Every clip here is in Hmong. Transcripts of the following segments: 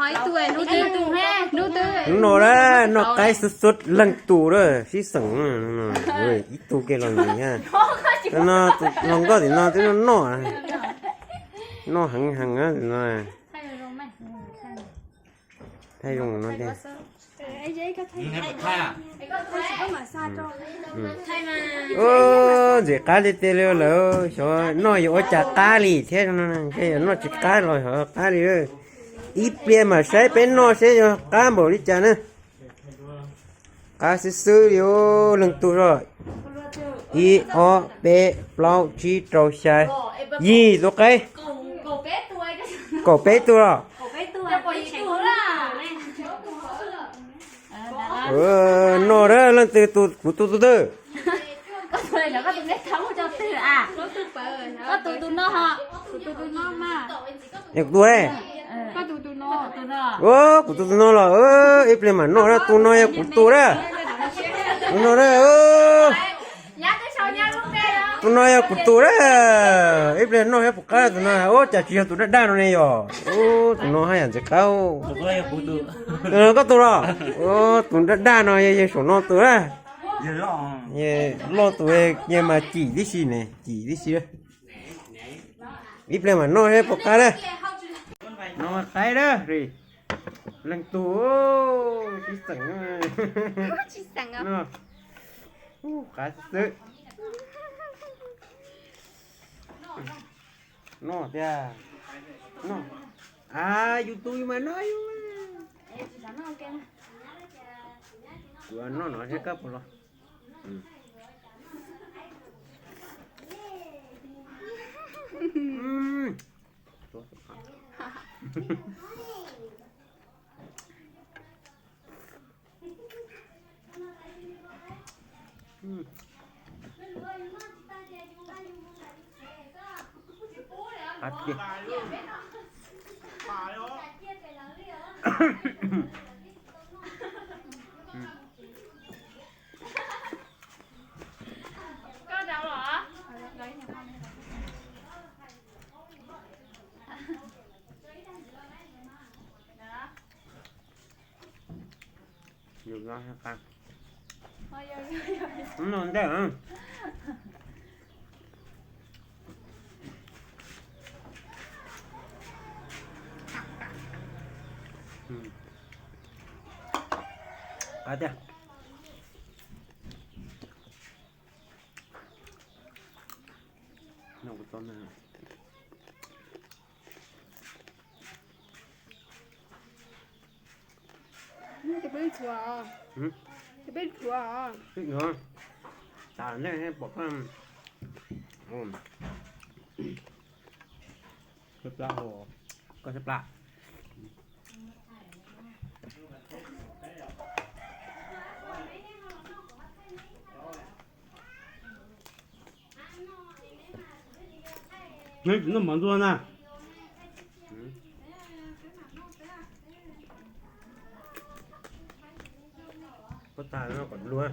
Hnub no na, noj qaib xub xub leej tus na, sib xeem, ib tug kiag los ntxiv na. No, hluas nkauj tim no twb noj noj, noj heev heev no. Thaij zoo no tiag. Ntxim qab tiag tiag li lawm, xyov noj yuav ua cas qab li thiab, noj tsis qab los xyov qab li. Ib pliag mam saib peb noj seb yuav qab npaum li cas na. Qab xwb xwb li, leej twg os. Ib, ob, peb, plaub, tsib, rau, xya, yim tus qaib. Kaum peb tug los. Noj na, leej twg, kuv tus tus twg? Es kuv tus, kuv tus tus no los, ib pliag mam noj na, tus no yog kuv tus na. Tus no na, tus no yog kuv tus na. Ib pliag noj thiab puas qab tus no. Ua cas tsis yog tus daj daj no ne yog? Tus no haj yam ntxim qab. Koj tus los? Tus daj daj no yog yawg saum no tus na. Loj tus, yawg mas cim tib si ne, cim tib si. Ib pliag mam noj thiab puas qab na. No qaib na, leej twg sib xeem. Qab xwb. Noj tiag. Noj. A, yus tus yus mas noj yus. Kuv noj no seb koj puas los. Yus no qa, no ntej. Qab tiag. No kuv tau na. Ces peb tshuav, ces peb tshuav. Tag nej pom koj, koj siab plam. Neb tsis noj mov ntxuag na. Koj tag no kom luag.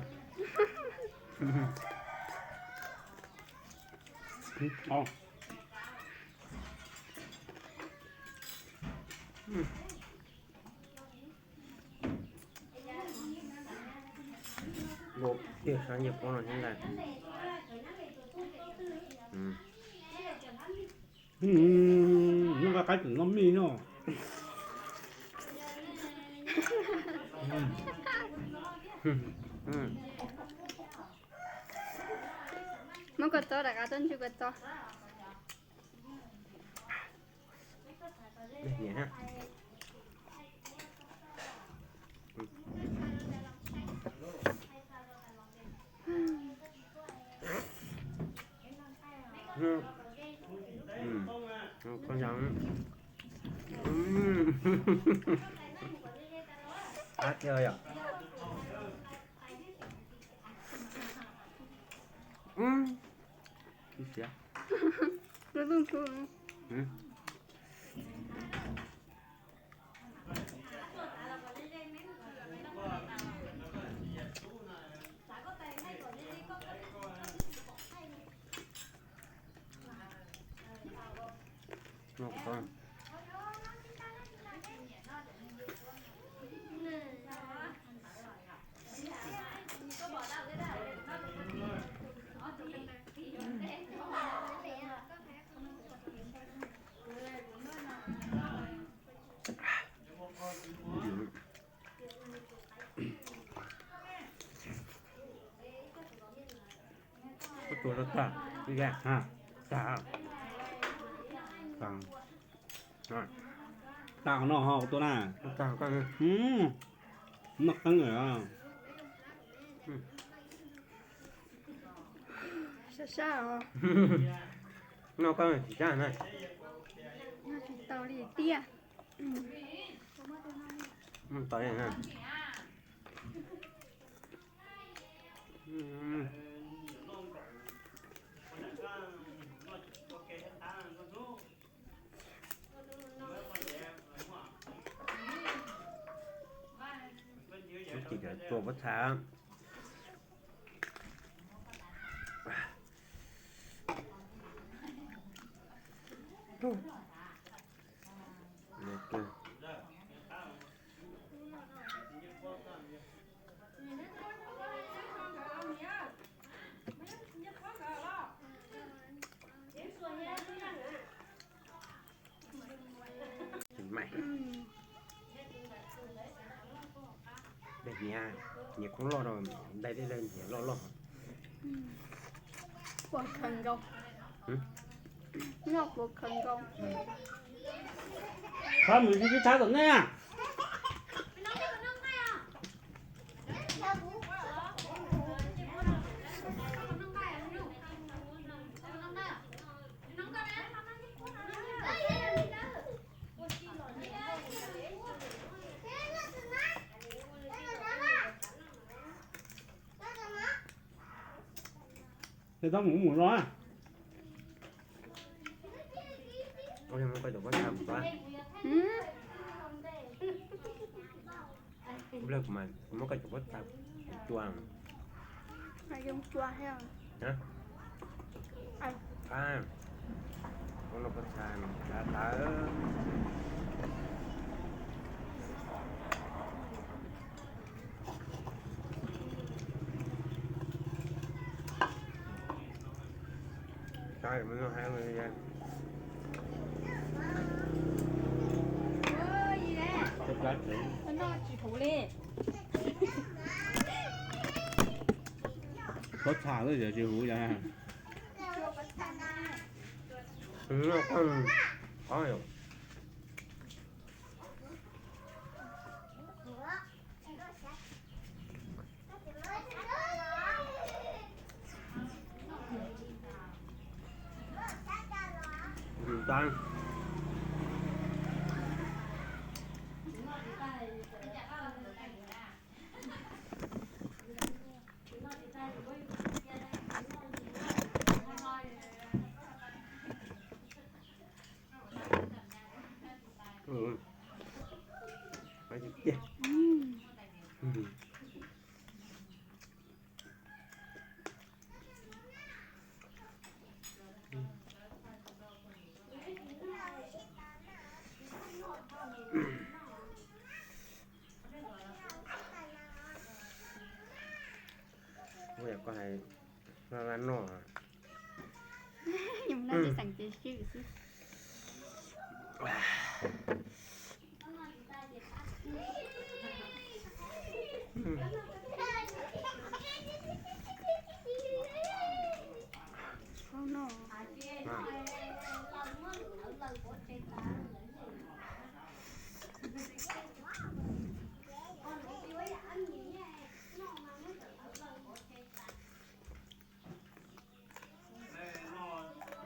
Tiaj sab nyiaj pob no thiab ntag. Noj qaib tseem noj mij no. Muab kua txob rov qab tuaj ntsib kua txob. Qab tiag yom. Tag, tag, tag no ho tua na. Noj qeeb lawm. Sab sab os. Noj qeeb tsis sab na. Noj tsis tau li tiag. Tau li na. Tua pob txha. Daim hniav, hniav khoob loj rau, daim daim hniav loj loj. Puas khaws nkaus? Noj puas khaws nkaus? Txhob mus sib sib thab tom nej. Tej tau mus mus los. Muab koj cov pob txha cua. Cua thiab. Qab, muab noj pob txha tawv. Pob txha xwb tsis huv yog. Ua yam koj hais, laj laj noj. Yus noj tsis xeem ces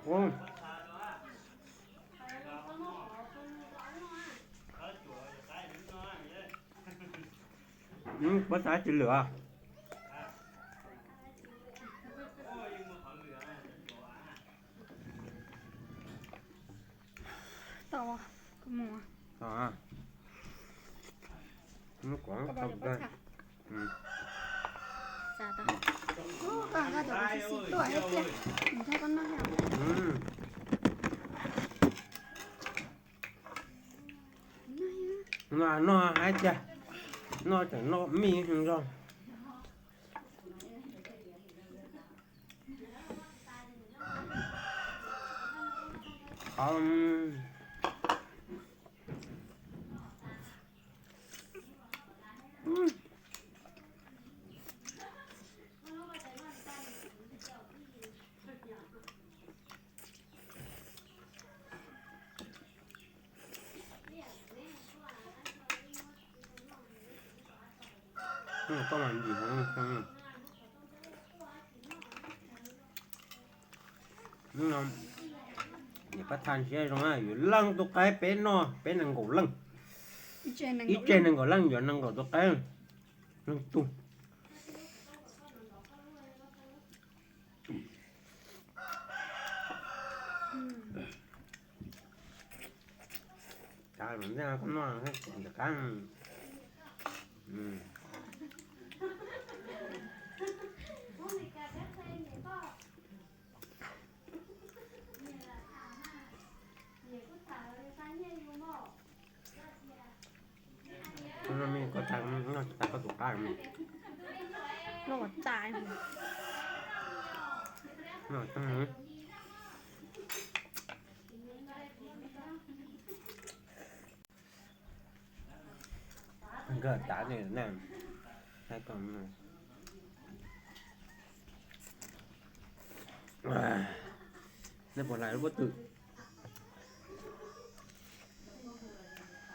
swm xwb. Pob txha tsis lwm. Tau, kuv mus. Tau. Mus kom tau. Koj cov pob txha. Xav tau. Ub, koj cov pob txha xis tuaj thiab tiag. Nws txhob koj noj thiab. Noj, noj hais tiag, noj tseem noj mij zog. Qhov Koj mas ntsim heev. Hnub no niam pab thaj siab zoo na, yus leej tus qaib peb noj, peb nees nkaum leej. Ib tse nees nkaum leej, yuav nees nkaum tus qaib, leej tug. Koj noj ntawm qab. Koj tsa, koj tus qab. Noj tsa. Nkawd tav li na, hais kom nej puas hlais lub pob tw.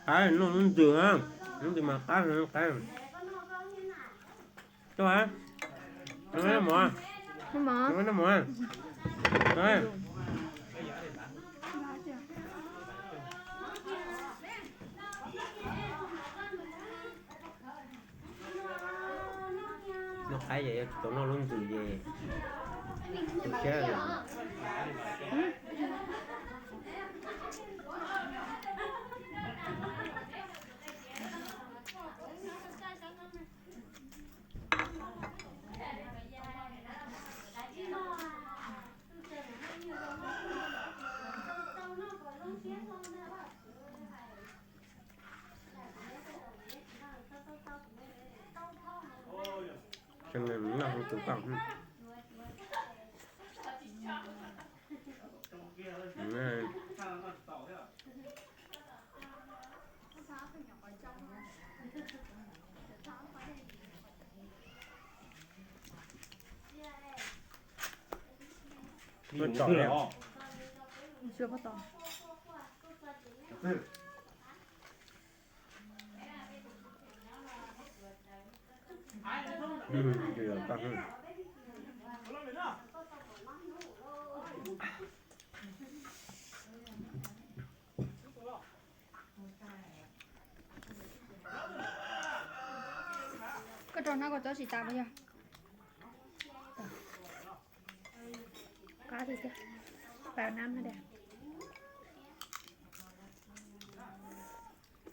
Qab noj lub ntws, lub ntws mas qab, qab. Tuaj, noj mov, noj mov, noj mov. Noj qaib ces yuav tsis tau noj lub ntws ces tu siab. Noj tus tau. Tuaj tsom li. Koj rau hnab koj txob tsis tas puas yog? Qab tiag tiag, pab nab hab tiag.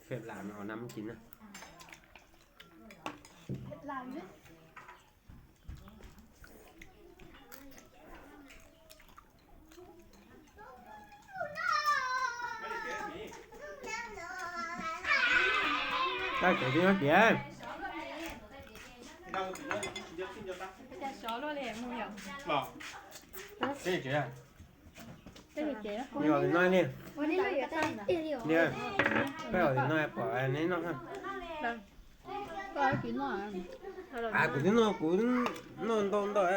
Fem lam no nab muab kis na. Tau tsev twb nyob tiag. Peb ua li no li. Peb ua li no pom neb noj. Kuv twb noj, kuv noj ntau ntau.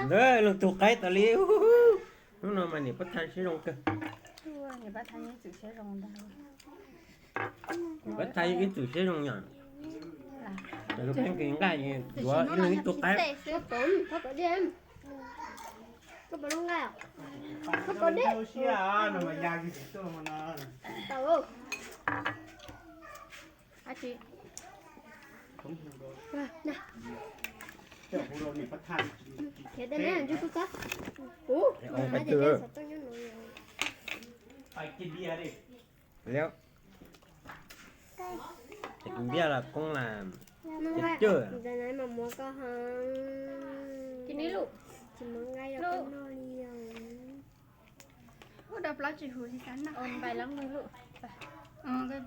Ntawd leej twg qaib tas li. Hnub no mas niam pab thaj siab zoo kawg. Niam pab thaj ib txwm siab zoo yom. Tus pheej kis nqaij yuav ib leeg ib tug qaib. Liab, ces kuv npiaj los koob las, ces cwj. Ua dab plaub tsis huv tsis xav noj. Koj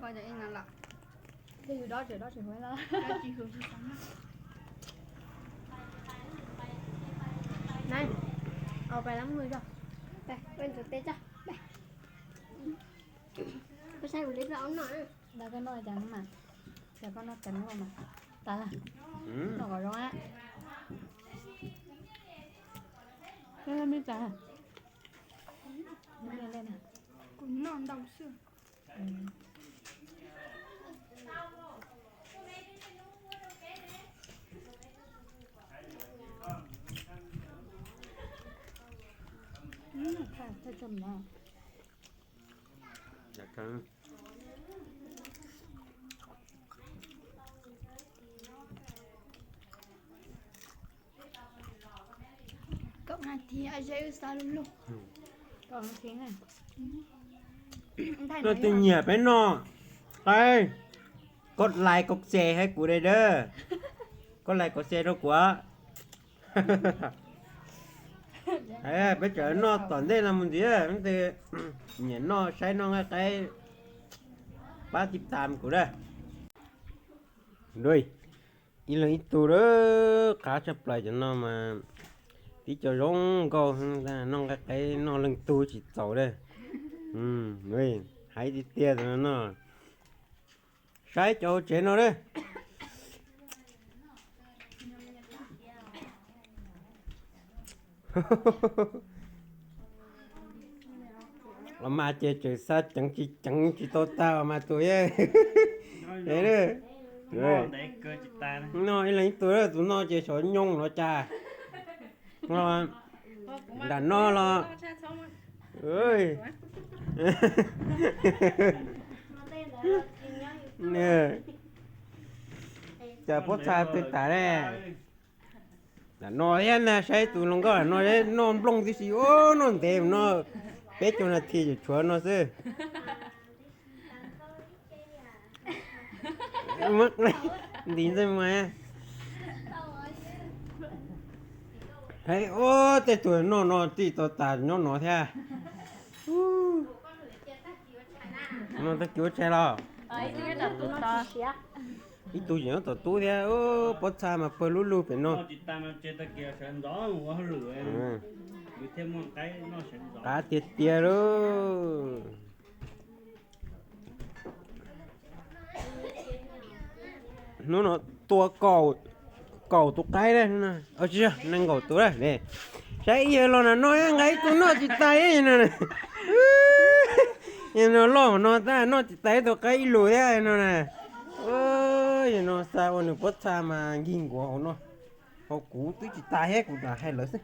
pom cov ib no los, yus dob tseem dob tsis huv los tsis huv tsis xav noj. Au pais lab mws tso. Pais ua ntxuav tes tso. Koj saib kuv li plaub aub noj. Ntawd koj noj cas mas, cas koj noj ceev luaj mas. Tas, noj kom zoo a. Ej, me tas, kuv noj ntau xwb. Koj nyiam peb noj, koj like koj share hais kuv dawb dawb, koj like koj share rau kuv. Peb tseem noj tom ntej no mus ntxiv, nyiam noj saib noj nqaij qaib, pab tib tas kuv dawb. Ib leeg ib tug, qab tshaj plaws cov no mas tib co zoo nkauj, noj nqaij qaib noj leej tug tsis txaus dawb. Hais tiag tiag no, saib cov hauv tsev no dawb. Los mas ces tseem xa ceev tsis ceev tsis tau tag los mas tus, no ib leeg ib tug, tus no ces xyov nyooj los cas. Nram no los cas pob txha twb tas ne. Nram no thiab na, saib tus hluas nkauj no noj nplooj tib si, noj ntev no, peb caug nas this tshuav no xwb. Nti ntxej muag. Hais, tej tug noj no txij tau tas nyob no thiab. Noj tag kis ua tshais los? Ib tug tseem nyob tom tub thiab. Pob txha mas pawg lub lug pem no. Qab tiag tiag lauj. Hnub no tua kaum tus qaib, tsis yog nees nkaum tus lawm. Saib ib yawg los nram no nqa ib tug noj tsis tas no. Yawg no loj no tab noj tsis tas ib tug qaib ib lus thiab no na. Yawg no xa ua nws pob txha mas nkig nkuav hauv no. Hauv kuv twb tsis tas thiab, kuv lam hais lawv xwb.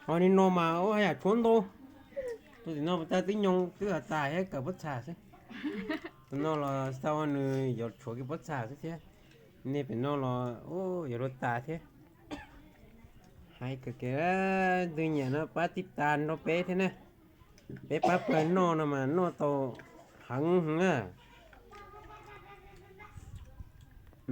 Ho li no mas ua yam tshuav ntau. Tus tim no puas tas twb nyoog twb tas thiab, kawm pob txha xwb. Tus no los xa ua nws yuav tshuav kiag pob txha xwb thiab. Nej pem no los yuav luag tas thiab. Hais kawg kiag, tus nyiam no pab tib tas nrog peb thiab na. Peb pab pawg noj no mas noj tau heev na.